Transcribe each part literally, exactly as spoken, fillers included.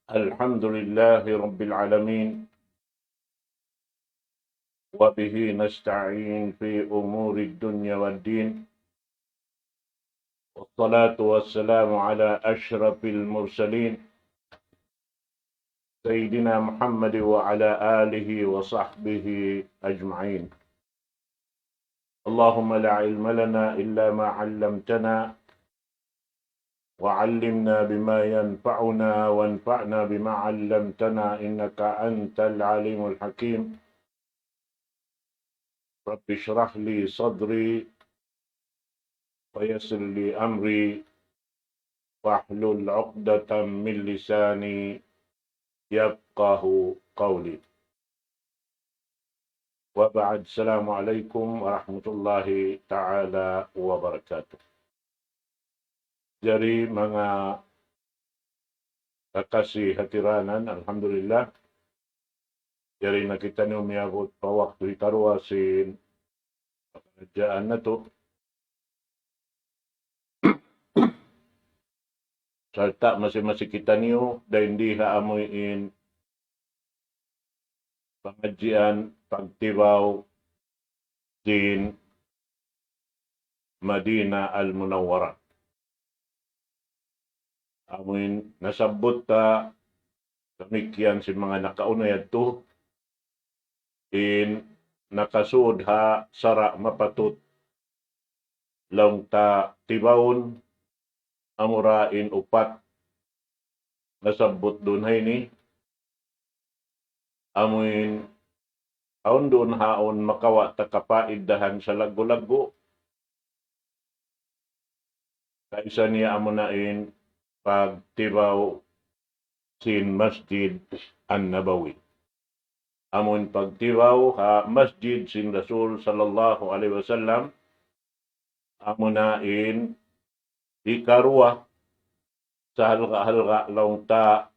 الحمد لله رب العالمين، وبه نستعين في أمور الدنيا والدين، والصلاة والسلام على أشرف المرسلين سيدنا محمد وعلى آله وصحبه أجمعين. اللهم لا علم لنا إلا ما علمتنا، وعلمنا بما ينفعنا، وانفعنا بما علمتنا، إنك أنت العليم الحكيم. رب اشرح لي صدري، ويسر لي أمري، واحلل عقدة من لساني يفقه قولي. وبعد، السلام عليكم ورحمة الله تعالى وبركاته. Jari manga kakasi hatiranan, alhamdulillah. Jari na kitaniyu miyabut pa waktu hikaruwa sin pakaradjaan natu'. Sarta' masi-masi kitaniyu dayn di ha amuin pangadjian pagtibaw sin Madinah Al-Munawwarah. Amuin nasabbut ta damikkiyan sin manga nakauna yadtu, in nakasud ha sara' mapatut laung ta tibawun, amura in upat nasabbut duun ha ini, amuin awn duun ha awn makawa' ta kapaidahan salaggu'-laggu'. Kaisa niya amuna in pagtibaw sin Masjid An-Nabawi. Amun pagtibaw ha masjid sin Rasul sallallahu alayhi wasallam, amuna in hikaruwa sahalga'-halga' laung ta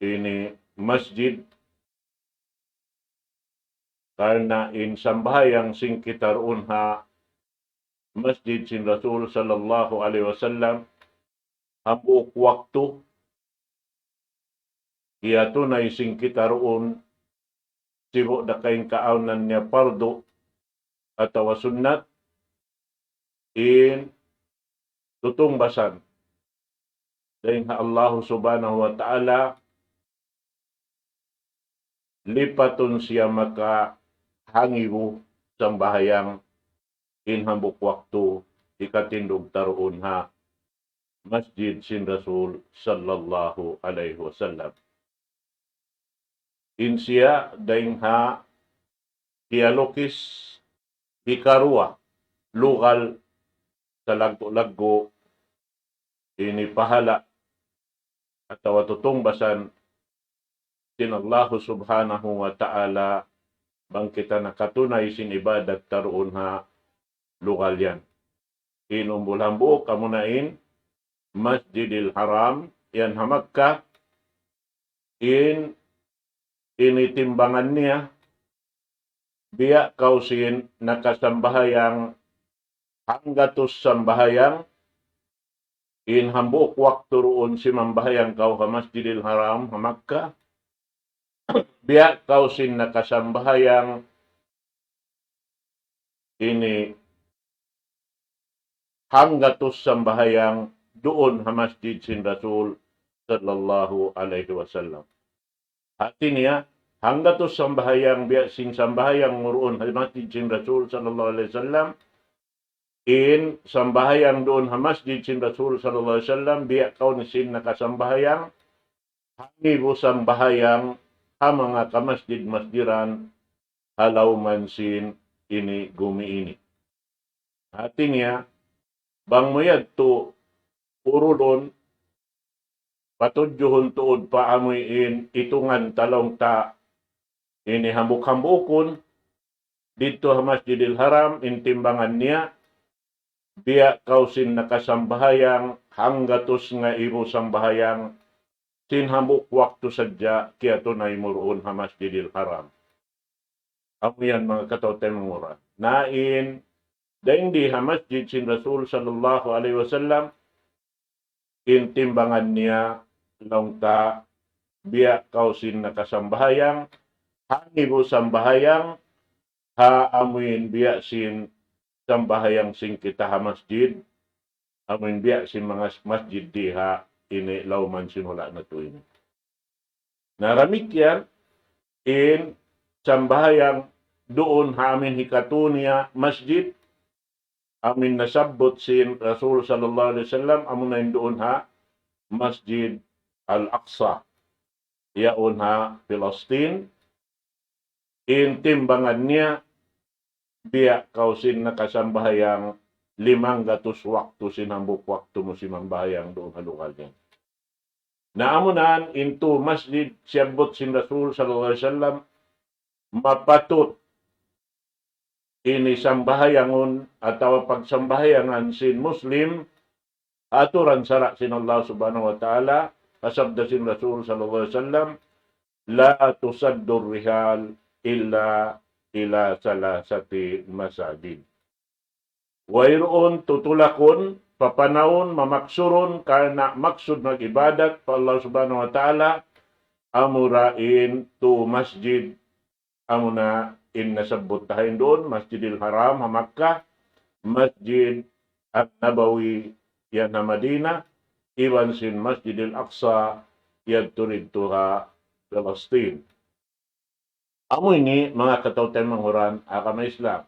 ini masjid, karna' in sambahayang sin kita duun ha masjid sin Rasul sallallahu alayhi wasallam, hambuuk waktu, kiyatunay sin kita duun, sibu' da kaingkaawnan niya pardu atawa sunnat, in tutungbasan dayn ha Allahu Subhanahu wa Ta'ala, lipatun siya makahangibu sambahayang in hambuuk waktu hikatindug ta duun ha masjid sin Rasul sallallahu alayhi wasallam. In siya dayn ha kiyalukis hikaruwa lugal salaggu'-laggu' ini pahala' atawa tutungbasan sin Allahu Subhanahu wa Ta'ala bang kita nakatunay sin ibadat ta duun ha lugal yan. In umbul hambuuk amuna in Masjidil Haram, yan ha Makkah, in ini timbangan niya, biya' kaw sin nakasambahayang hanggatus sambahayang, in hambuuk waktu duun simambahayang kaw ha Masjidil Haram, ha Makkah, biya' kaw sin nakasambahayang ini hanggatus sambahayang duun ha masjid sin Rasul sallallahu alayhi wasallam. Hati niya, hanggatus sambahayang biya' sin sambahayang mu duun ha masjid sin Rasul sallallahu alayhi wasallam, in sambahayang duun ha masjid sin Rasul sallallahu alayhi wasallam, biya' kaw sin nakasambahayang hangibu sambahayang ha manga kamasjid-masjiran ha lawm sin ini gumi ini. Hati niya, bang mu yadtu urulun, patudjuhun tuud pa amuin itungan ta laung ta ini hambuuk-hambuukun, didtu ha Masjidil Haram, in timbangan niya, biya' kaw sin nakasambahayang hanggatus ngaibu sambahayang, sin hambuuk waktu sadja kiyatunay mu duun ha Masjidil Haram. Amu yan manga kataw-taymanghuran. Na in, dayn di ha masjid sin Rasul sallallahu alayhi wasallam, in timbangan niya laung ta biya' kaw sin nakasambahayang, hangibu sambahayang, ha amuin biya' sin sambahayang sin kita ha masjid, amuin biya' sin manga masjid di ha ini lawman sin hula' natu' ini. Na damikkiyan in sambahayang duun ha amuin hikatu niya masjid, amuin nasabbut sin Rasul sallallahu alayhi wasallam, amuna in duun ha Masjid Al-Aqsa, yaun ha Palestine, in timbangan niya, biya' kaw sin nakasambahayang limanggatus waktu sin hambuuk waktu mu simambahayang duun ha lugal niya. Na amuna in tū masjid siyabbut sin Rasul sallallahu alayhi wasallam, mapatut ini sambahayangun atawa pagsambahayangan sin Muslim, aturan sara' sin Allah Subhanahu wa Ta'ala, ha sabda sin Rasul sallallahu alayhi wasallam, لا تشد الرحال إلا إلى ثلاثة مساجد. Wayruun tutulakun, papanawun, mamaksurun, karna' maksud mag-ibadat pa Allah Subhanahu wa Ta'ala, amura in tū masjid, amuna in nasabbut ta ha yan duun, Masjidil Haram ha Makkah, Masjid An-Nabawi yan ha Madinah, iban sin Masjidil Aqsa yadtu didtu ha Palestine. Amu ini manga kataw-taymanghuran agama Islam.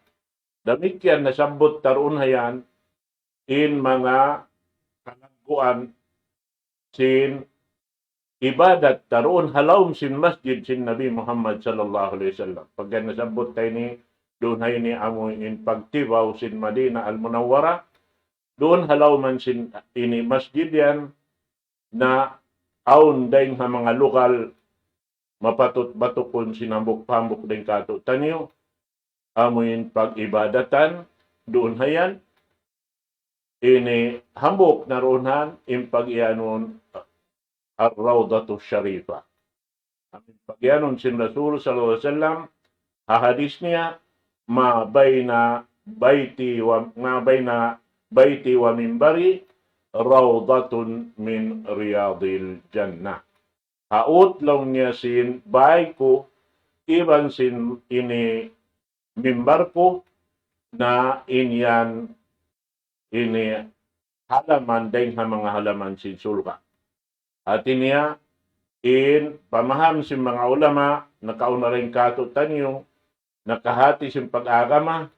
Damikkiyan nasabbut ta duun ha yan in manga kalagguan sin ibadat ta duun ha lawm sin masjid sin Nabi Muhammad sallallahu alayhi wasallam. Pagka nasabbut ta ini, duun ha ini amu in pagtibaw sin Madinah Al-Munawwarah, duun ha lawman sin ini masjid yan, na awn dayng ha manga lugal mapatut batukun sin hambuuk-hambuuk dayng kātu'niyu, amu in pag-ibadatan duun ha yan, ini hambuuk na duun ha yan in pag-iyanun Ar-Rawdatu Sharifa. Amu in pag-iyanun sin Rasul sallallahu alayhi wasallam, ha hadis niya, ما بين بيتي و، ما بين بيتي ومنبري روضة من رياض الجنة. Haut laung niya sin bāy ku, iban sin ini mimbar ku, na in yan ini halaman dayng ha manga halaman sin surga'. Hāti niya, in pamaham sin manga ulama, nakauna dayng kātu'niyu, nakahāti sin pag-agama,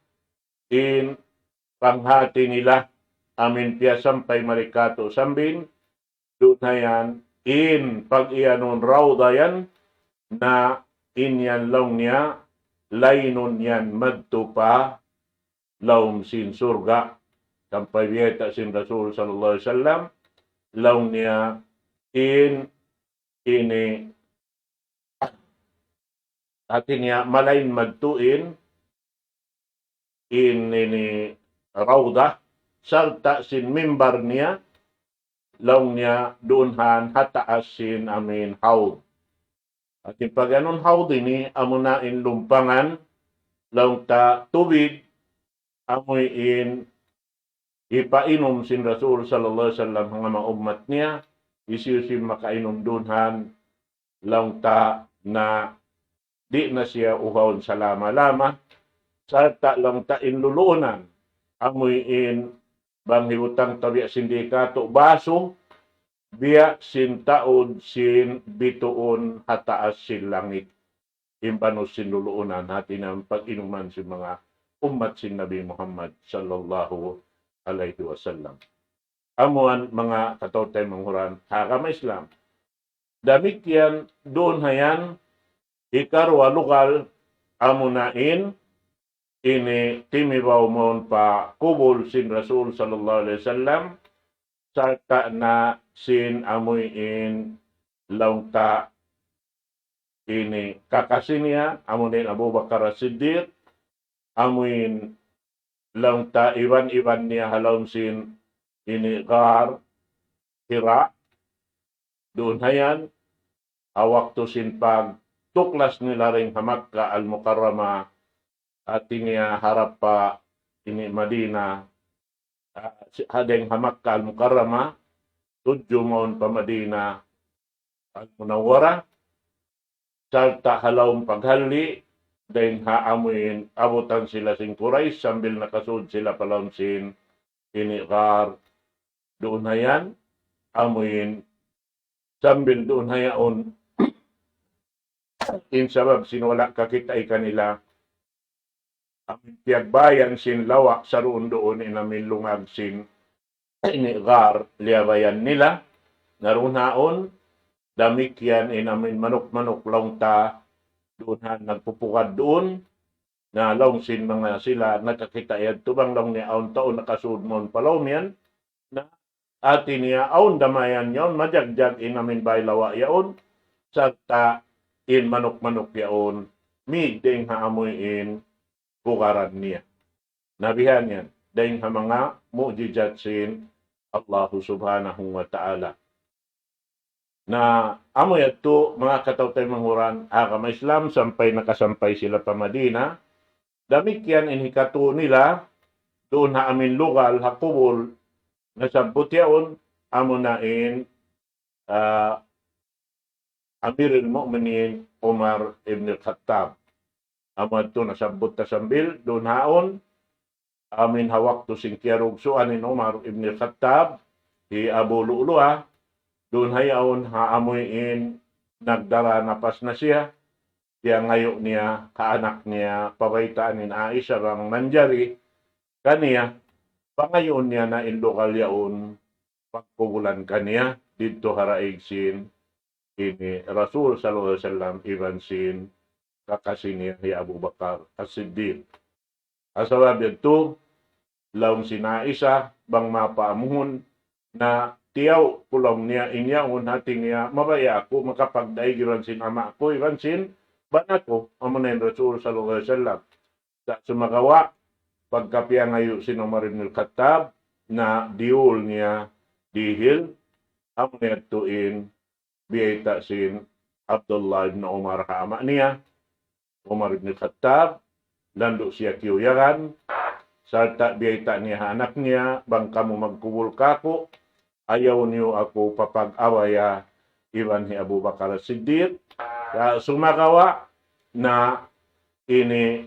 in panghāti nila amuin piyasampay mari kātu' sambin, duun ha yan, in pag-iyanun rawda yan, na in yan laung niya, laynun yan madtu pa lawm sin surga'. Sampay biyayta' sin Rasul sallallahu alayhi wasallam, laung niya in ini, hāti niya malayn madtu in, in ini rawda, sarta' sin mimbar niya, laung niya duun ha yan ha taas sin amuin hawd. Hāti pag-iyanun hawd ini, amuna in lumpangan, laung ta tubig, amuin hipainum sin Rasul sallallahu alayhi wasallam ha manga ummat niya, hisiyu-siyu makainum duun ha yan, laung ta na di' na siya uhawun salama-lama, sarta' laung ta in luluunan, amuin bang hibutang ta biya' sin di kātu' basu, biya' sin taud sin bituun ha taas sin langit. In banus sin luluunan, hāti niya pag-inuman sin manga ummat sin Nabi Muhammad sallallahu alayhi wasallam. Amu yan manga kataw-taymanghuran agama Islam. Damikkiyan duun ha yan, hikaruwa lugal, amuna in ini timibaw mawn pa kubul sin Rasul sallallahu alayhi wasallam, sarta' na sin amuin laung ta ini kakasi niya, amuin Abu Bakar As-Siddiq, amuin laung ta iban-iban niya ha lawm sin ini Ghar Hira, duun ha yan, ha waktu sin pagtuklas nila dayng ha Makkah Al-Mukarramah, hāti niya harap pa ini Madinah, ah, si-, ha dayng ha Makkah Al-Mukarramah, tudju mawn pa Madinah, Al-Munawwara, sarta' ha lawm paghalli', dayn ha amuin abutan sila sin Quraysh sambil nakasud sila pa lawm sin ini ghar. Duun ha yan, amuin sambil duun ha yaun, in sabab sin wala' kakitai kanila, amuin piyagbayan sin lawa' saruun-duun in amuin lungag sin ini ghar liyabayan nila, na duun haun, damikkiyan in amuin manuk-manuk laung ta, duun ha nagpupugad duun, na laung sin manga sila nakakita' yadtu bang laung niya awn tau nakasud mawn pa lawm yan, na hati niya awn damayan yaun, majagjag in amuin bay lawa' yaun, sarta' in manuk-manuk yaun, mīg dayn ha amuin pugaran niya. Na bihan yan, dayn ha manga mu'jizat sin Allahu Subhanahu wa Ta'ala. Na amu yadtu, manga kataw-taymanghuran, agama Islam, sampay nakasampay sila pa Madina. Damikkiyan in hikatu nila, duun ha amuin lugal, ha kubul, nasabbut yaun, amuna in, ah, Amirul Mu'minin Umar ibn Khattab. Amu yadtu nasabbut ta sambil, duun haun, amuin ha waktu sin kiyarugsuan in Umar ibn Khattab, hi Abu Lu'lu'a, duun ha yaun ha amuin nagdara napas na siya, piyangayu' niya ha anak niya, pabaytaan in Aisha bang manjari kaniya, pangayuun niya na in lugal yaun, pagkubulan kaniya, didtu ha daig sin ini Rasul sallallahu alayhi wasallam, iban sin kakasi niya hi Abu Bakar As-Siddiq. Sabab yadtu, laung sin Aisha, bang mapaamuhun, na tiyaw ku laung niya in yaun, hati niya, mabaya' aku makapagdaig iban sin ama' ku, iban sin bana ku, amuna in Rasul sallallahu alayhi wasallam. Sa' sumagawa', pagka piyangayu' sin Umar ibn al-Khattab, na diyul niya dihil, amuna yadtu in biyayta' sin Abdullah ibn Umar ha ama' niya, Umar ibn Khattab, landu' siya kiyuyagan, sarta' biyayta' niya ha anak niya, bang kamu magkubul kāku', ayaw niyu aku papag-awaya iban hi Abu Bakar As-Siddiq, sa' sumagawa' na ini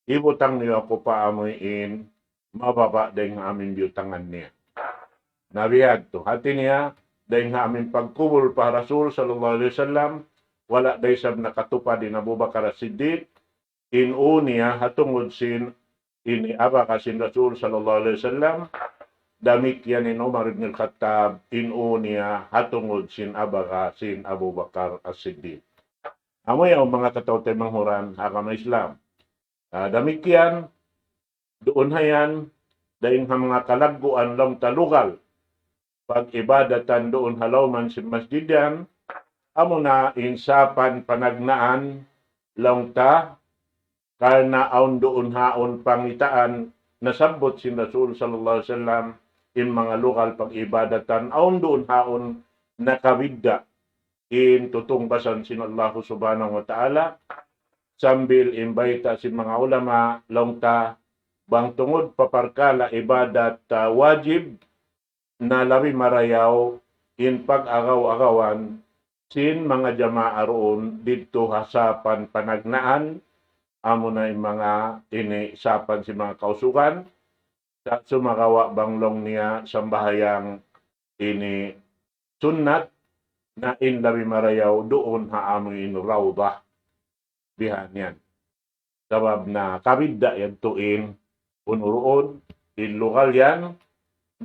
hibutang niyu aku pa amuin mababa' dayn ha amuin biyutangan niya. Na biya' yadtu, hati niya, dayn ha amuin pagkubul pa Rasul sallallahu alayhi wasallam, wala' da isab nakatupad in Abu Bakar As-Siddiq, in ū niya ha tungud sin ini abaga sin Rasul sallallahu alayhi wasallam, damikkiyan in Umar ibn al-Khattab, in ū niya ha tungud sin abaga sin Abu Bakar As-Siddiq. Amu yan manga kataw-taymanghuran agama Islam. Ah, damikkiyan, duun ha yan, dayn ha manga kalagguan laung ta lugal pag-ibadatan duun ha lawman sin masjid yan, amuna in sapan panagnaan laung ta, karna' awn duun haun pangitaan nasabbut sin Rasul sallallahu alayhi wasallam, in manga lugal pag-ibadatan, awn duun haun nakabidda' in tutungbasan sin Allahu Subhanahu wa Ta'ala, sambil in bayta' sin manga ulama laung ta, bang tungud pa parkala' ibadat, ah, wajib, na labi marayaw in pag-agaw-agawan sin manga jamaa duun didtu ha sapan panagnaan, amuna in manga ini sapan sin manga kausugan, sa' sumagawa' bang laung niya sambahayang ini sunnat, na in labi marayaw duun ha amuin rawdah. Bihan yan. Sabab na kabidda' yadtu in unu duun, in lugal yan,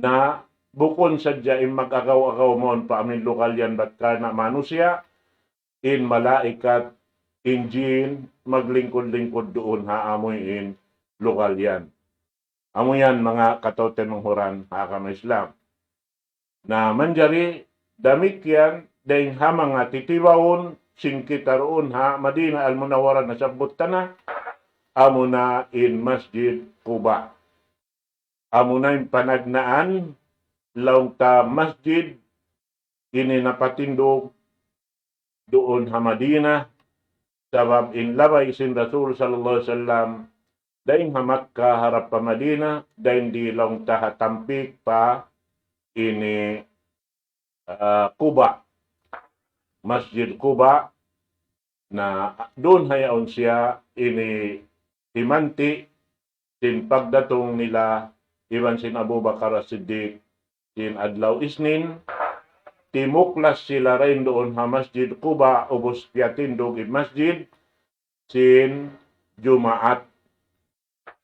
na bukun sadja in mag-agaw-agaw mawn pa amuin lugal yan bat karna' manusiya', in malaikat, in jin, maglingkud-lingkud duun ha amuin lugal yan. Amu yan manga kataw-taymanghuran ha agama Islam. Na manjari damikkiyan dayn ha manga titibawun sin kita duun ha Madinah Al-Munawwarah nasabbut ta na, amuna in Masjid Quba. Amuna in panagnaan laung ta masjid ini napatindug duun ha Madinah, sabab in labay sin Rasul sallallahu alayhi wasallam dayn ha Makkah harap pa Madinah, dayn di laung ta ha tampik pa ini, ah, Quba. Masjid Quba, na duun ha yaun siya ini himanti' sin pagdatung nila iban sin Abu Bakar As-Siddiq sin adlaw Isnin, timuklas sila dayn duun ha Masjid Quba, ubus piyatindug in masjid sin Jumaat,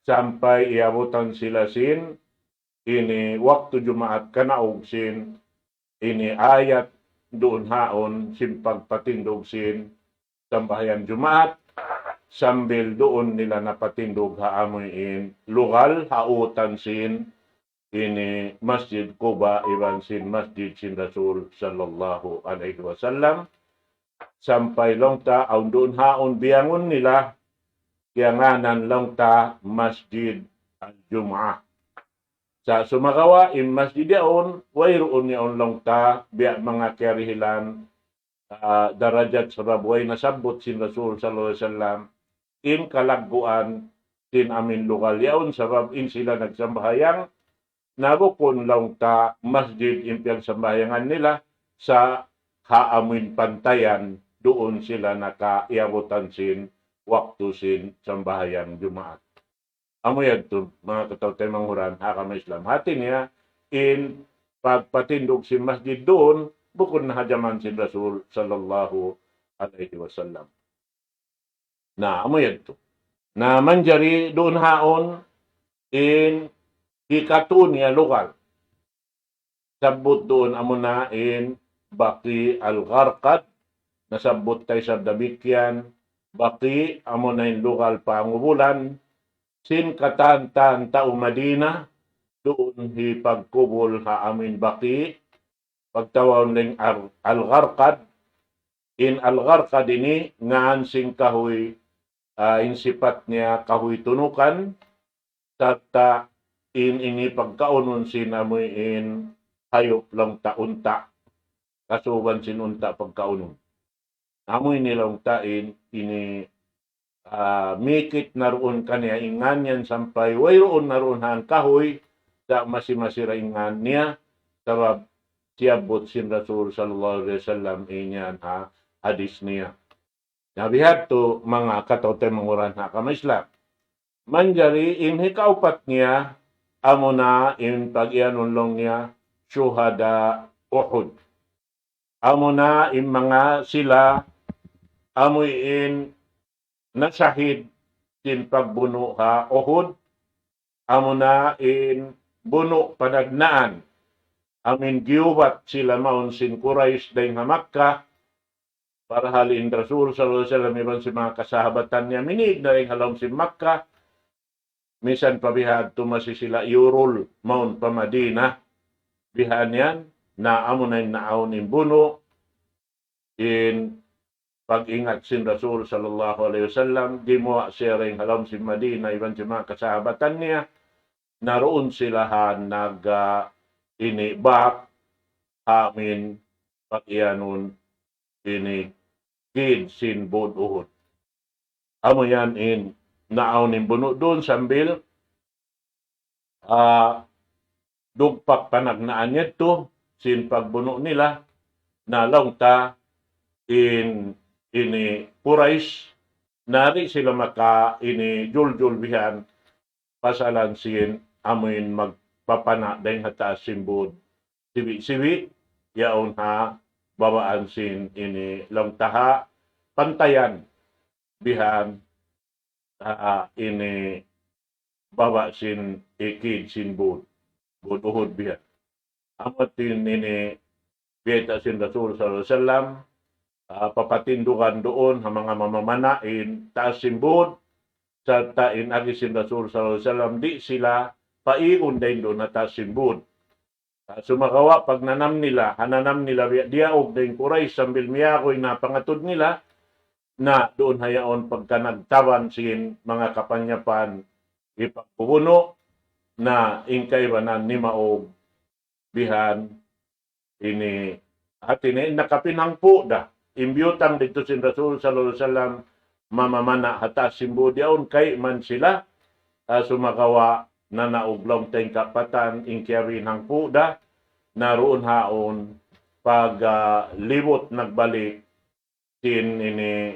sampay iyabutan sila sin ini waktu Jumaat kanaug sin ini ayat duun haun sin pagpatindug sin sambahayang Jumaat, sambil duun nila napatindug ha amuin lugal ha utan sin ini Masjid Quba iban sin masjid sin Rasul sallallahu alayhi wasallam, sampay laung ta awn duun haun biyangun nila, kiyangānan laung ta Masjid Al-Jum'ah. Sa' sumagawa' in masjid yaun, wayruun yaun laung ta, biya' manga kiyarihilan, ah, darajat sabab way nasabbut sin Rasul sallallahu alayhi wasallam, in kalagguan sin amuin lugal yaun sabab in sila nagsambahayang, na bukun laung ta masjid in piyagsambahayangan nila sa' ha amuin pantayan duun sila nakaiyabutan sin waktu sin sambahayang Jumaat. Amu yadtu, manga kataw-taymanghuran ha agama Islam. Hati niya, in pagpatindug sin masjid duun, bukun na ha jaman sin Rasul sallallahu alayhi wasallam. Na, amu yadtu. Na, manjari duun haun in hikatu niya lugal. Sabbut duun amuna in Baqi Al-Gharqad, nasabbut ta isab damikkiyan, Baqi amuna in lugal pangubulan sin katan-katan tau Madina, duun hipagkubul ha amuin Baqi, pagtawagun dayn Al-, Al-Gharqad. In Al-Gharqad ini ngān sin kahuy, ah, in sipat niya kahuy tunukan, sarta' in ini pagkaunun sin amuin hayup laung ta unta', kasuban sin unta' pagkaunun. Amu ini laung ta in ini, ah, mikit na duun kaniya in ngān yan sampay wayruun na duun hangkahuy, sa' masi-masi ra in ngān niya, sabab siyabbut sin Rasul sallallahu alayhi wasallam in yan ha hadis niya. Na bihadtu manga kataw-taymanghuran ha agama Islam. Manjari in hikaupat niya, amuna in pag-iyanun laung niya, shuhada Uhud. Amuna in manga sila, amuin nasahid sin pagbunu' ha Uhud, amuna in bunu' panagnaan, amuin giyubat sila mawn sin Quraysh dayn ha Makkah, parahal in Rasul sallallahu alayhi wasallam iban sin manga kasahabatan niya minīg na dayn ha lawm sin Makkah, misan pa bihadtu masi sila iyurul mawn pa Madina. Bihan yan, na amuna in naawn in bunu', in pag-ingat sin Rasul sallallahu alayhi wasallam, gimuwa' siya dayn ha lawm sin Madina iban sin manga kasahabatan niya, na duun sila ha nag, ah, ini bak, amuin pag-iyanun ini kid sin Bud Uhud. Amu yan in naawn in bunu' duun sambil, ah, dugpak panagnaan yadtu sin pagbunu' nila, na laung ta in ini Quraysh, na di' sila maka ini juljul bihan, pasalan sin amuin magpapana' dayn ha taas sin Bud, sibi'-sibi', yaun ha babaan sin ini laung ta ha pantayan bihan, ah, ini baba' sin ikid sin Bud, Bud Uhud bihan. Amu in ini biyayta' sin Rasul sallallahu alayhi wasallam, ah, papatindugan duun ha manga mamamana' in taas sin Bud, sarta' in agi sin Rasul sallallahu alayhi wasallam, di' sila paigun dayn duun ha taas sin Bud. Ah, sumagawa' pagnanam nila, hananam nila biya' diyaug dayn Quraysh sambil miyaguy na pangatud nila, na duun ha yaun pagka nagtaban sin manga kapanyapan hipagkubunu', na in kaibanan nimaug bihan ini, hati niya in nakapin hangpu' da. In biyutang didtu sin Rasul sallallahu alayhi wasallam mamamana' ha taas sin Bud yaun kayman sila, ah, sumagawa' nanaug laung ta in kapatan, in kiyabi in hangpu' da, na duun haun pag, ah, libut nagbalik, sin ini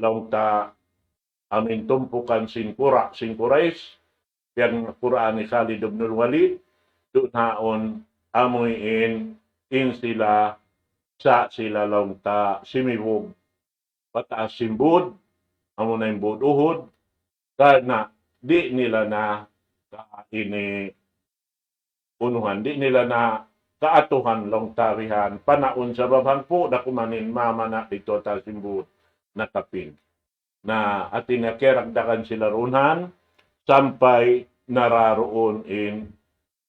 laung ta amuin tumpukan sin kura', sin Quraysh, piyagkura' ni Khalid ibn al-Walid, duun haun amuin in sila sa' sila laung ta simibug pataas sin būd, amuna in būd Uhud, karna' di' nila na ka ini unuhan, di' nila na kaatuhan laung ta bihan, panaun sabab hangpu' da kuman in mamana' didtu ha taas sin būd nakapin. Na hati niya kiyaragdagan sila duun han, sampay nararuun in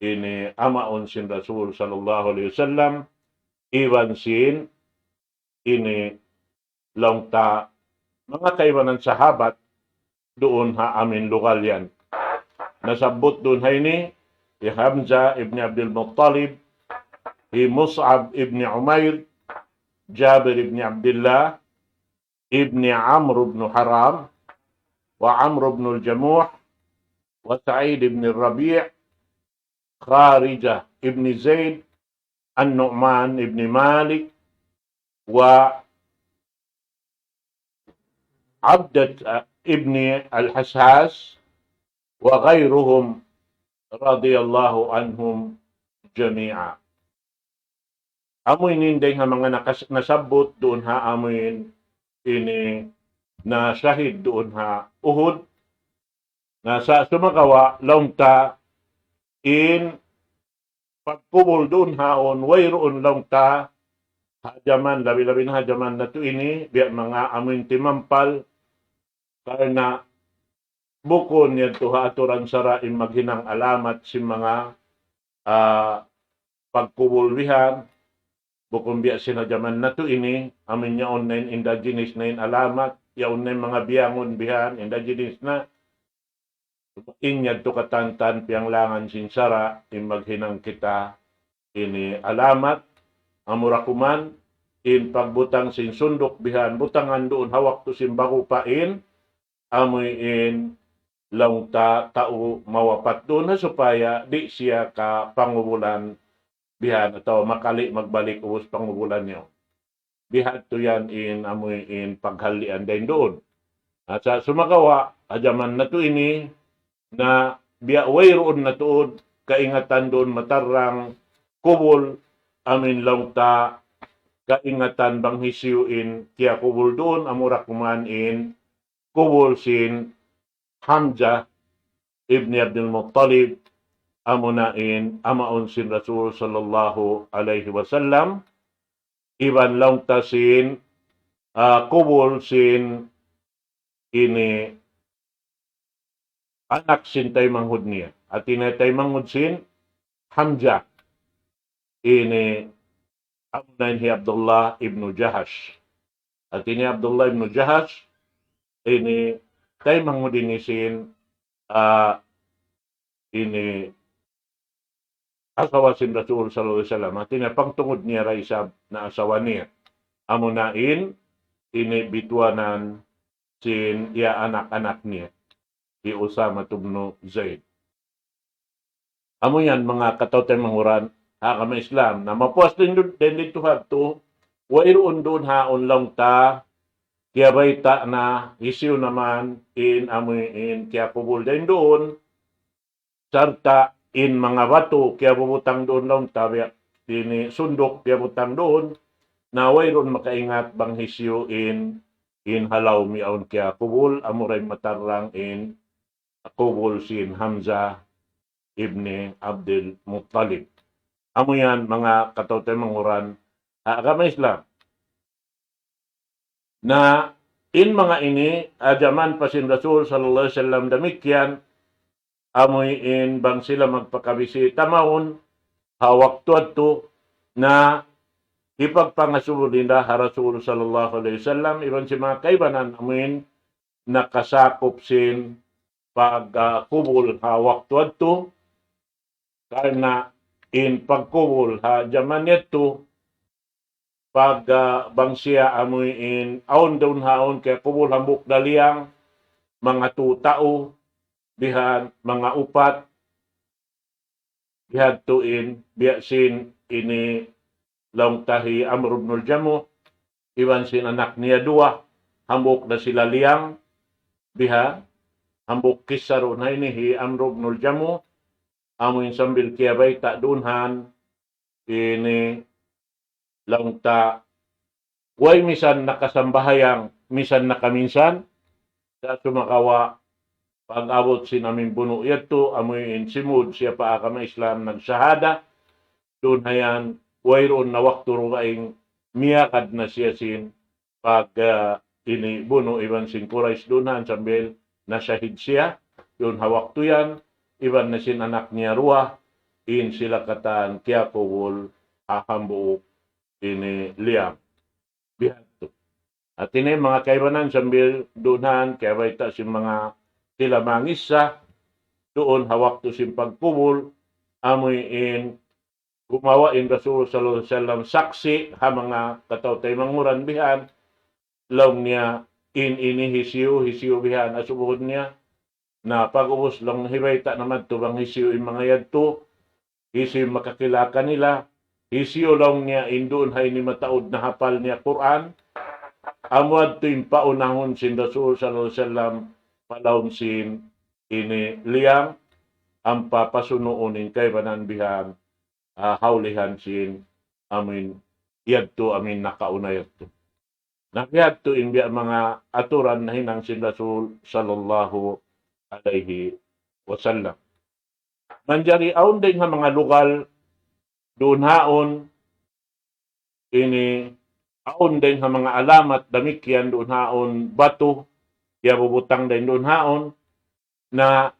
ini amaun sin Rasul sallallahu alayhi wasallam, iban sin ini laung ta manga kaibanan sahabat duun ha amuin lugal yan. Nasabbut duun ha ini, hi Hamzah ibn Abdul Muttalib, hi Mus'ab ibn Umair, Jabir ibn Abdullah, ibn Amr ibn Haram, wa Amr ibn al-Jamuh, wa Sa'id ibn Rabi', Kharijah ibn Zaid, An-Nu'man ibn Malik, wa Abdat, uh, ibn al-Hashas, wa ghayruhum radiyallahu anhum jami'a. Amuin in dayng ha manga nakas-, nasabbut duun ha amuin ini nashahid duun ha Uhud, na sa' sumagawa' laung ta in pagkubul duun haun, wayruun laung ta ha jaman, labi-labi na ha jaman natu' ini, biya' manga amuin timampal, karna' bukun yadtu ha aturan sara' in maghinang alamat sin manga, ah, pagkubul bihan, bukun biya' sin ha jaman natu' ini, amuin yaun na in indigenous na in alamat, yaun na in manga biyangun bihan, indigenous na, in yadtu katantan piyanglangan sin sara', in maghinang kita ini alamat, amura kuman, in pagbutang sin sunduk bihan, butangan duun ha waktu sin bagu pa in, amuin laung ta tau mawapat duun ha supaya di' siya kapangubulan bihan atawa makali magbalik ubus pangubulan niya. Bihadtu yan in amuin paghalian dayn duun. Sa' sumagawa', ha jaman natu' ini, na biya' wayruun na tuud kaingatan duun matarrang kubul, amuin laung ta kaingatan bang hisiyu in kiyakubul duun, amura kuman in kubul sin Hamzah ibn Abdul Muttalib, amuna in amaun sin Rasul sallallahu alayhi wasallam, iban laung ta sin, ah, kubul sin ini anak sin taymanghud niya. Hati niya taymanghud sin Hamzah. Ini amuna in hi Abdullah ibn Jahash. Hati niya Abdullah ibn Jahash, ini taymanghud ini sin, ah, ini asawa sin Rasul sallallahu alayhi wasallam. Hati niya pagtungud niya da isab na asawa niya. Amuna in, ini bituanan sin iya anak-anak niya, hi Usama ibn Zaid. Amu yan manga kataw-taymanghuran ha agama Islam. Na mapuas dayn du-, dayn didtu hadtu, wayruun duun haun laung ta, kiyabayta' na hisiyu na man in amuin kiyakubul dayn duun, sarta' in manga batu kiyabubutang duun laung ta biya' ini sunduk kiyabutang duun, na wayruun makaingat bang hisiyu in, in ha lawm yaun kiyakubul, amura in matarrang in kubul sin Hamzah ibn Abdul Muttalib. Amu yan manga kataw-taymanghuran ha agama Islam. Na in manga ini, ha jaman pa sin Rasul sallallahu alayhi wasallam damikkiyan, amuin bang sila magpakabisita mawn ha waktu yadtu, na hipagpangasubu nila ha Rasul sallallahu alayhi wasallam, iban sin manga kaibanan amuin nakasakup sin pag, ah, kubul ha waktu yadtu, karna' in pagkubul ha jaman yadtu, pag, ah, bang siya amuin awn duun haun kiyakubul hambuuk daliyang, manga tū tau, bihan manga upat, bihadtu in, biya' sin ini laung ta hi Amr ibn al-Jamuh, iban sin anak niya duwa, hambuuk da sila liyang, biha, hambuuk kissa duun ha ini hi Amru ibnul Jamuh, amu in sambil kiyabayta' duun han, ini laung ta, way misan nakasambahayang, misan nakaminsan, sa' sumagawa' pag-abut sin amu in bunu' yadtu, amu in simud siya pa agama Islam, nagsahada, duun ha yan, wayruun na waktu dugaing miyagad na siya sin pag, ah, ini bunu' iban sin Quraysh duun ha yan sambil nasahid siya, duun ha waktu yan, iban na sin anak niya duwa, in sila katan kiyakubul ha hambuuk ini liyang. Bihadtu. Hati niya manga kaibanan sambil duun ha yan, kiyabayta' sin manga sila mangissa, duun ha waktu sin pagkubul, amu in gumawa' in Rasul sallallahu alayhi wasallam saksi' ha manga kataw-taymanghuran bihan, laung niya in ini hisiyu, hisiyu bihan, asubuhun niya, na pag'ubus laung hibayta' na madtu bang hisiyu in manga yadtu, hisiyu in makakila kanila, hisiyu laung niya in duun ha ini mataud na hapal niya Qur'an, amu yadtu in paunahun sin Rasul sallallahu alayhi wasallam, palaum sin ini liyang, ampa pasunuun in kaibanan bihan, ah, ha ulihan sin amu in yadtu amu in nakauna yadtu. Na yadtu in biya' manga aturan nahinang sin Rasul sallallahu alayhi wasallam. Manjari awn dayn ha manga lugal duun haun, ini awn dayn ha manga alamat damikkiyan duun haun, batu, ya bubutang dayn duun haun, na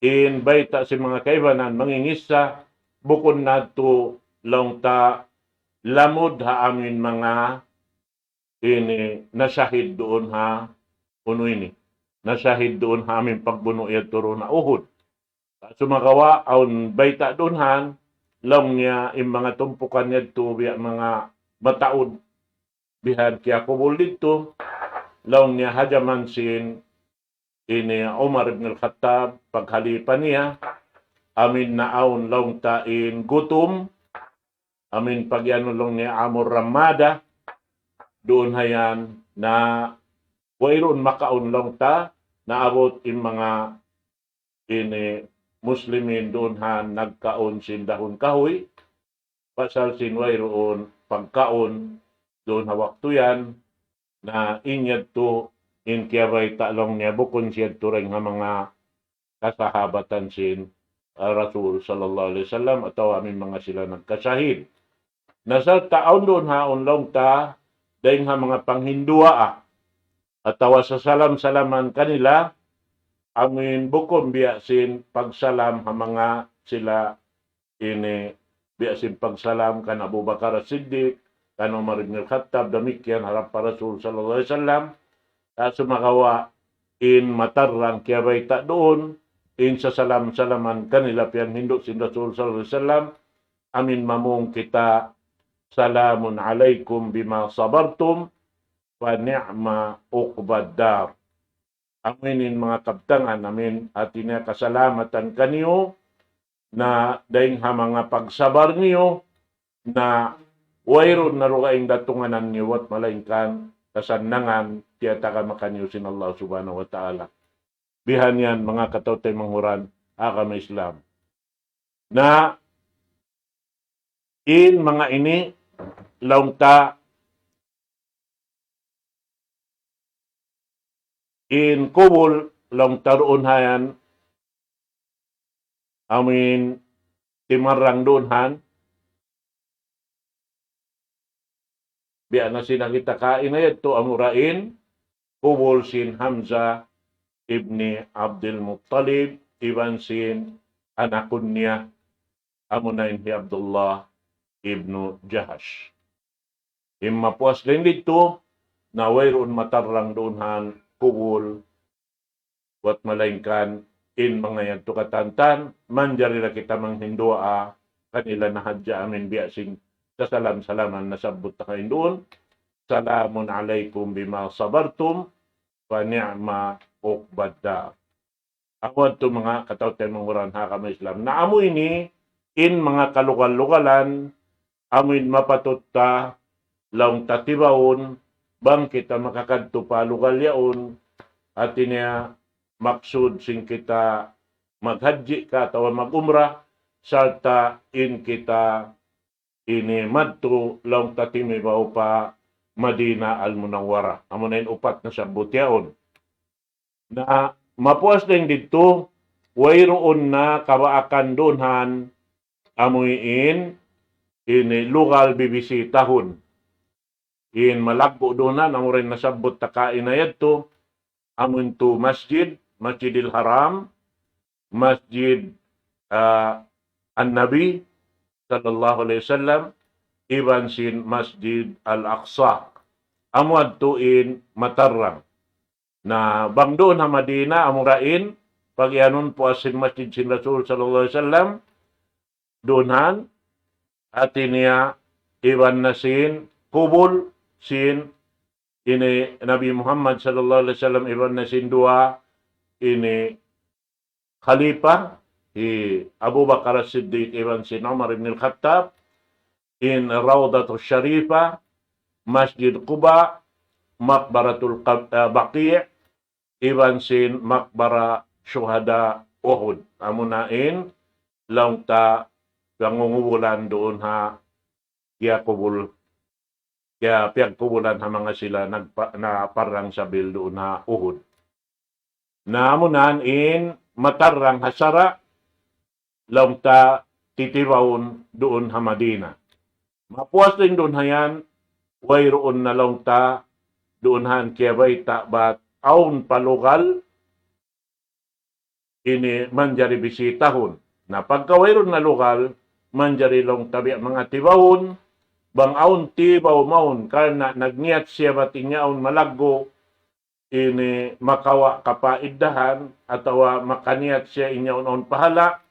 in bayta' sin manga kaibanan mangingissa, bukun na yadtu laung ta lamud ha amu in manga ini nasahid duun ha unu ini. Nasahid duun ha amu in pagbunu' yadtu duun ha Uhud. Sumagawa', awn bayta' duun han, laung niya in manga tumpukan yadtu biya' manga mataud bihan kiyakubul didtu, laung niya ha jaman sin ini Umar ibn al-Khattab, paghalipa niya, amu in naawn laung ta in gutum, amu in pag-iyanun laung niya amu in ramada, duun ha yan na wayruun makaun laung ta, naabut in manga ini Muslimin duun ha nagkaun sin dahun kahuy, pasal sin wayruun pagkaun duun ha waktu yan, na in yadtu in kiyabayta' laung niya bukun siya yadtu dayn ha manga kasahabatan sin, ah, Rasul sallallahu alayhi wasallam atawa amu in manga sila nagkasahid. Na sarta' awn duun haun laung ta dayn ha manga panghinduwaa atawa sasalam-salaman kanila, amu in bukun biya' sin pagsalam ha manga sila ini biya' sin pagsalam kan Abu Bakar As-Siddiq, kan Umar ibn Al-Khattab, damikkiyan harap pa Rasul sallallahu alayhi wasallam. Sumagawa' in matarrang kiyabayta' duun, in sasalam-salaman kanila piyanghindu' sin Rasul sallallahu alayhi wasallam, amu in mamung kita, "Salamun alaykum bima sabartum, fa ni'ma uqbad dar." Amu ini in manga kabtangan, amu in hati niya kasalamatan kaniyu, na dayn ha manga pagsabar niyu, na wayruun na dugaing datunganan niyu, bat malaingkan kasannangan tiyatagama kaniyu sin Allah Subhanahu wa Ta'ala. Bihan yan, manga kataw-taymanghuran ha agama Islam. Na in manga ini, laung ta, in kubul laung ta duun ha yan, amu in timarrang duun han, biya' na sin nakita' kaina yadtu amura in kubul sin Hamzah ibni Abdul Muttalib iban sin anakun niya, amuna in hi Abdullah ibnu Jahash. In mapuas dayn didtu, na wayruun matarrang duun han kubul, bat malaingkan in manga yadtu katantan, manjari da kita manghinduwaa kanila na hadja amu in biya' sin sasalam-salaman nasabbut ta kaina duun, "Salamun alaykum bima sabartum, fa ni'ma uqbad dar." Amu yadtu manga kataw-taymanghuran ha agama Islam. Na amu ini, in manga kalugal-lugalan, amu in mapatut ta laung ta tibaun, bang kita makakadtu pa lugal yaun, hati niya maksud sin kita maghajji ka atawa mag-umrah, sarta' in kita ini madtu laung ta timibaw pa Madina Al-Munawwarah. Amuna in upat nasabbut yaun. Na mapuas dayn didtu, wayruun na kabaakan duun han amuin ini lugal bibisitahun. In malaggu' duun han, amura in nasabbut ta kaina yadtu, amuin tu masjid, Masjidil Haram, Masjid, ah, An-Nabi, sallallahu alayhi wasallam, iban sin Masjid Al-Aqsa. Amu yadtu in matarrang. Na bang duun ha Madina, amura in, pag-iyanun puas sin masjid sin Rasul sallallahu alayhi wasallam, duun han, hati niya, iban na sin kubul sin ini Nabi Muhammad sallallahu alayhi wasallam, iban na sin duwa ini khalifa, hi Abu Bakar As-Siddiq iban sin Umar ibn Al-Khattab, in Rawdatul Sharifa, Masjid Quba, Maqbaratul Qab-, ah, Baqi', iban sin Maqbara Shuhada Uhud. Amuna in laung ta pangungubulan duun ha kiyakubul, kiya piyagkubulan ha manga sila nagpa-, naparrang sabil duun ha Uhud. Na amuna in matarrang ha sara' laung ta titibaun duun ha Madina. Mapuas dayn duun ha yan, wayruun na laung ta duun han kiyabayta' bat awn pa lugal ini manjari bisitahun. Na pagka wayruun na lugal, manjari laung ta biya' manga tibaun, bang awn tibaw mawn, karna' nagniyat siya bat in yaun malaggu', ini makawa' kapaidahan, atawa makaniyat siya in yaun awn pahala',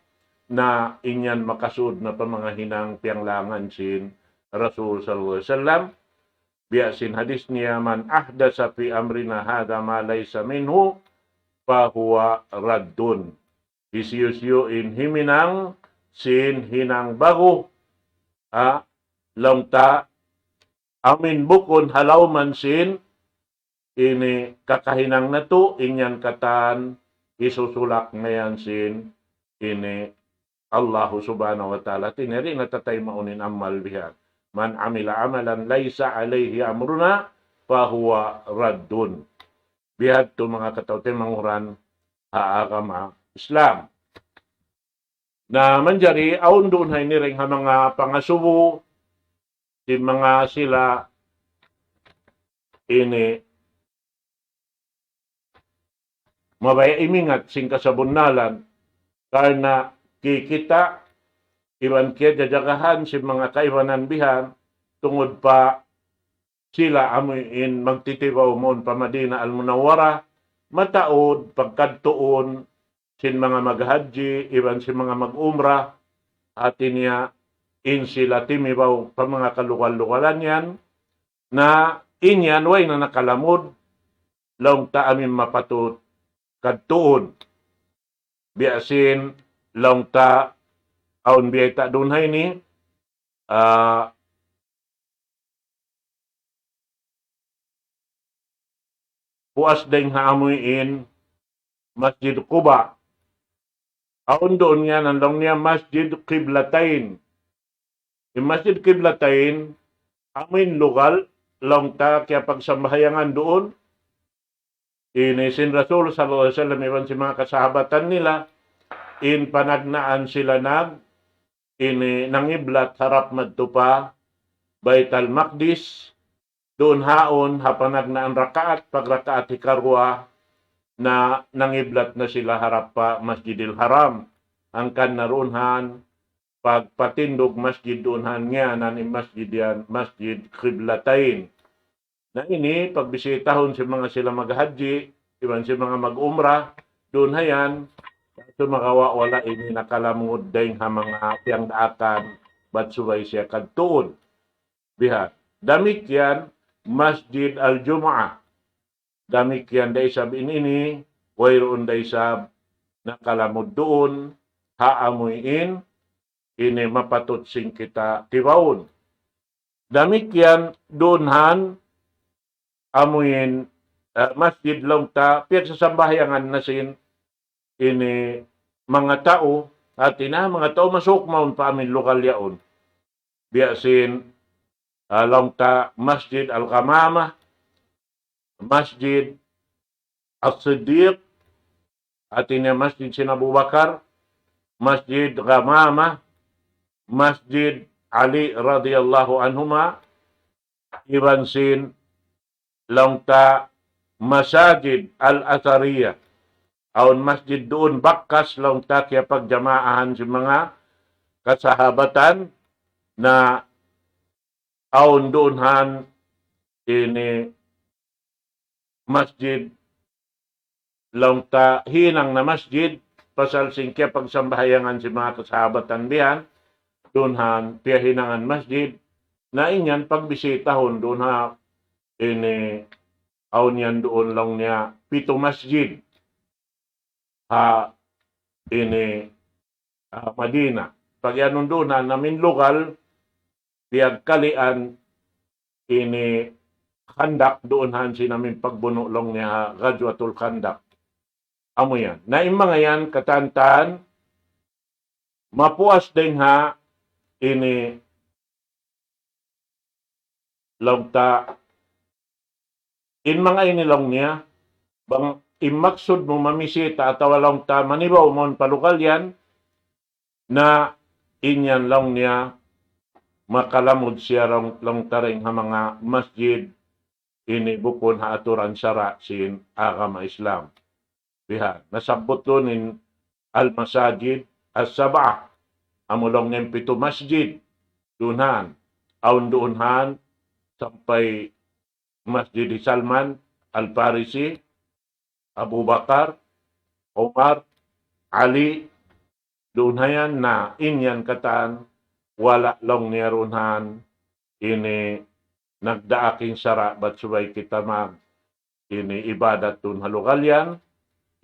na in yan makasud na pa manga hinang piyanglangan sin Rasul sallallahu alayhi wasallam. Biya' sin hadis niya, من أحدث في أمرنا هذا ما ليس منه فهو رد. Hisiyu-siyu in himinang sin hinang ba'gu, ah, laung ta, amuin bukun ha lawm sin ini kakahinang natu', in yan katan hisusulak na yan sin ini Allahu Subhanahu wa Ta'ala. Hati niya di' na ta taymaun in amal bihan. من عمل عملا ليس عليه أمرنا فهو رد. Bihadtu manga kataw-taymanghuran ha agama Islam. Na manjari awn duun ha ini dayn ha manga pangasubu, sin manga sila ini mabaya' imingat sin kasabunnalan, karna' kikita' iban kiyajajagahan sin manga kaibanan bihan, tungud pa sila amuin magtitibaw mawn pa Madina Al-Munawwarah, mataud pagkadtuun sin manga maghajji, iban sin manga mag-umrah, hati niya in sila timibaw pa manga kalugal-lugalan yan, na in yan way na nakalamud, laung ta amuin mapatut kadtuun. Biya' sin laung ta awn biyayta' duun ha ini, ah, puas dayn ha amuin Masjid Quba. Awn duun yan, laung niya Masjid Qiblatain. In Masjid Qiblatain, amuin lugal, laung ta kiyapagsambahayangan duun. Ini sin Rasul sallallahu alayhi wasallam iban sin manga kasahabatan nila, in panagnaan sila nag-, ini nangiblat harap madtu pa Baitul Maqdis, duun haun ha panagnaan rakaat, pagrakaat hikaruwa na nangiblat na sila harap pa Masjidil Haram. Hangkan na duun han pagpatindug masjid duun han ngiyanan in masjid yan, Masjid Qiblatain. Na ini, pagbisitahun sin manga sila maghajji, iban sin manga mag-umrah, duun ha yan, sumagawa' wala' ini nakalamud dayn ha manga piyangdaakan, bat subay siya kadtuun. Biha'. Damikkiyan, Masjid Al-Jumu'ah. Damikkiyan da isab in ini, wayruun da isab nakalamud duun, ha amuin, ini mapatut sin kita tibaun. Damikkiyan duun han amuin, ah, masjid laung ta, piyagsasambahayangan na sin ini manga tau, hati niya manga tau masuuk mawn pa amuin lugal yaun. Biya' sin, ah, laung ta Masjid Al-Ghamamah, Masjid As-Siddiq, hati niya masjid sin Abu Bakar, Masjid Ghamamah, Masjid Ali radiyallahu anhuma, iban sin laung ta Masajid Al-Athariya. Awn masjid duun bakas laung ta kiyapagjamaahan sin manga kasahabatan na awn duun han ini masjid laung ta hinang na masjid, pasal sin kiyapagsambahayangan sin manga kasahabatan bihan, duun han piyahinangan masjid, na in yan pagbisitahun duun ha ini, awn yan duun laung niya pitu masjid ha ini, ah, Madina. Pag-iyanun duun han amuin lugal, piyagkalian ini Khandaq duun han sin amuin pagbunu' laung niya ha Ghazwatul Khandaq. Amu yan. Na in manga yan katantan, mapuas dayn ha ini laung ta, in manga ini laung niya, bang in maksud mu mamisita atawa laung ta manibaw mawn pa lugal yan, na in yan laung niya makalamud siya laung, laung ta dayn ha manga masjid ini bukun ha aturan sara' sin agama Islam. Bihan, nasabbut duun in Al-Masajid As-Sab'ah. Amu laung niya in pitu masjid. Duun han. Awn duun han sampay masjid hi Salman Al-Farisi, Abu Bakar, Umar, Ali, duun ha yan na in yan katan, wala' laung niya duun han ini nagdaak in sara' bat subay kita mag ini ibadat duun ha lugal yan,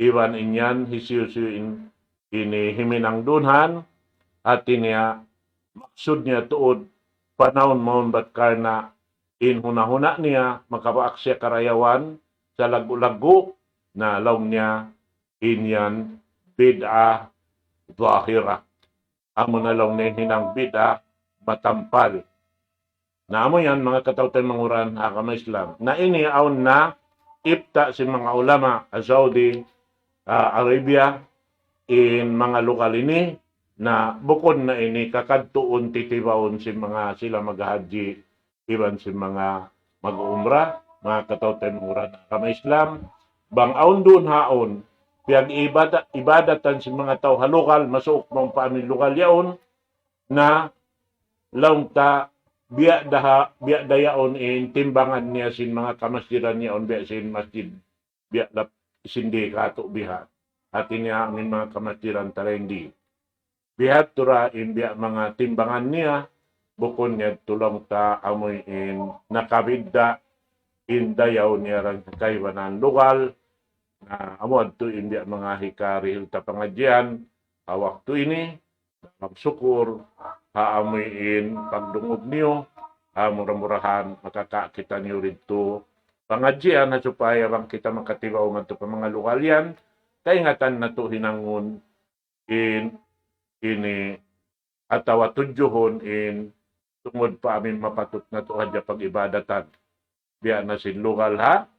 iban in yan hisiyu-siyu in ini himinang duun han, hati niya maksud niya tuud panawn mawn bat karna' in huna-huna niya makapaak siya karayawan sa laggu'-laggu', na laung niya in yan bid'ah zahirah. Amu na laung niya in hinang bid'ah matampal. Na amu yan manga kataw-taymanghuran agama Islam. Na ini awn na ifta sin manga ulama ha Saudi, ah, Arabia, in manga lugal ini, na bukun na ini kakadtuun titibawun sin manga sila maghahadji, iban sin manga mag-umrah, manga kataw-taymanghuran agama Islam, bang awn duun haun, piyag-ibada-, ibadatan sin manga tau ha lugal, masuuk mawn pa amuin lugal yaun, na laung ta biya' da ha, biya' da yaun in timbangan niya sin manga kamasjidan yaun biya' sin masjid, biya' lap-, sindi katu' biha'. Hati niya amuin manga kamasjidan ta dayn di. Biha' tuud in biya' manga timbangan niya, bukun niya tuud laung ta amuin nakabidda' in dayaw niya dayn ha kaibanan lugal, na amu yadtu in biya' manga hikarihil ta pangadjian ha waktu ini, dalam sukur, ha amuin pagdungug niyu, ha mura-murahan makakawa' kitaniyu didtu pangadjian ha supaya bang kita makatibaw madtu pa manga lugal yan, kaingatan natu' hinangun in ini atawa tudjuhun in tungud pa amuin mapatut natu' hadja pag-ibadatan. Biya' na sin lugal ha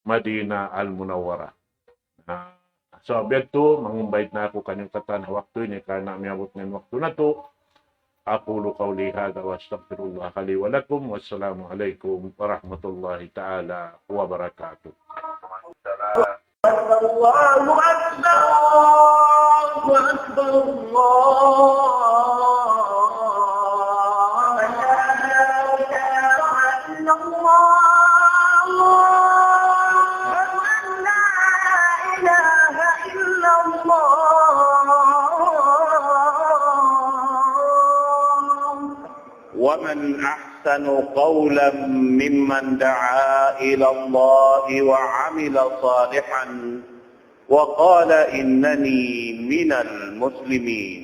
Madinah Al-Munawwarah. Na, so, biya' tu, mangumbay na aku kaniyu katan ha waktu ini karna' miyabut na in waktu natu'. أقول قولي هذا وأستغفر الله لي ولكم. والسلام عليكم ورحمة الله تعالى وبركاته. الله أكبر، الله أكبر، الله أكبر. لا إله إلا الله. ومن أحسن قولا ممن دعا إلى الله وعمل صالحا وقال إنني من المسلمين.